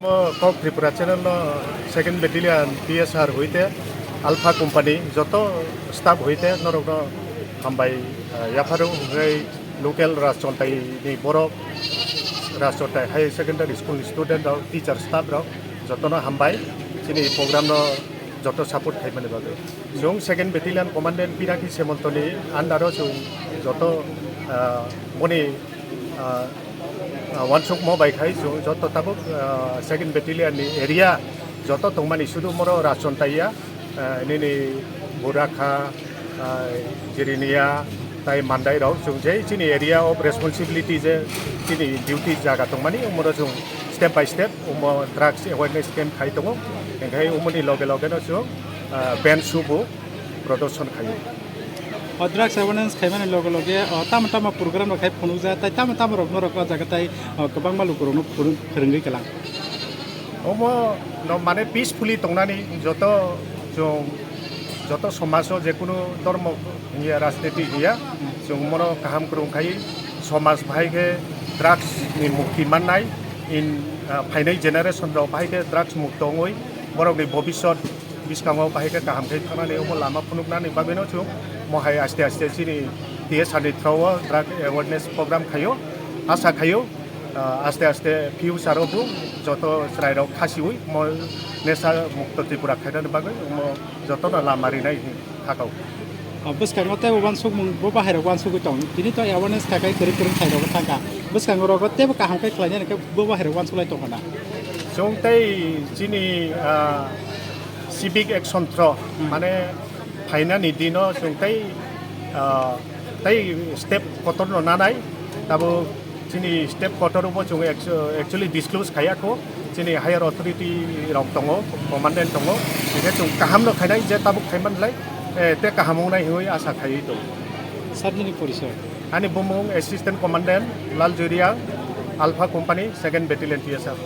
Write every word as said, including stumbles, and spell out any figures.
Mo kok Tripura channel no second battalion T S R hoite Alpha company joto staff hoite norok no hambai, ah, yapharo hwnkhe local Rajchontai ni borok, Rajchontai Higher Secondary School ni student rok, teacher staff rok joto no hambai chini program no joto support khaimani bagwi. Chwng second battalion commandant Pinaki Semontoni under o chwng joto, ah, moni, ah, ah, wansukma bai khai chwng joto tabuk, ah, second battalion ni area joto tongmani sudu moro Rajchontai ya, ah, nini Burakha, ah, Jirinia, tai Mandai rok chwng je chini area of responsibility je chini duty jaga tongmani omoro chwng step by step omo drugs awareness camp khai tongo, hingkhai omoni loge loge no chwng, ah, ban subo prodorshon khaio. O drugs awareness khaimani loge loge, o, tamo tamo program rok khai phunukjak, tai tamo tamo rok norok o jaga tai, o, kwbangma lukurokno phuru-, phwrwngwi kwlang. Omo no mane peacefully tongnani joto chwng, joto somaj o jekunu dhormo hiya, rajniti hiya, chwng mono kaham kwrwng khai somaj bahai khe drugs ni mukti mannai in, ah, phainai generation rok bahai khe drugs mukto wngwi borokni bobisot bwskango bahai khe kaham khe thangnani omo lama phunuknani bagwino chwng mohai aste aste chini T S R ni throw o drug awareness program khaio. Asa khaio, ah, aste aste future o bo joto chwrairok khasiwi mo nesa mukto Tripura khainani bagwi omo jotono lama rinai hin thakao. O bwskango tei uansukmung bo bahairok uansugwi tong. Tini to awareness khakai kwrwi kwrwi khairok thangkha. Bwskango rogo teibo kaham khe khlainani khe bo bahairok uansuklai tongkha na. Chwng tei chini, ah, civic action throw, hmm, mane phainani dino chwng tei, ah, tei step kotorno nanai, tabuk chini step kotor bo chwng actu-, actually disclose khaiya kho, chini higher authority rok tongo, commandant tongo, hingkhe chwng kahamno khainai je tabuk khaimanlai, eh, tei kaham wngnai hinwi asa khaiwi tongo. Sir, nini porisoy? Ani bumung Assistant Commandant Lal Juriang, Alpha Company, Second Battalion T S R.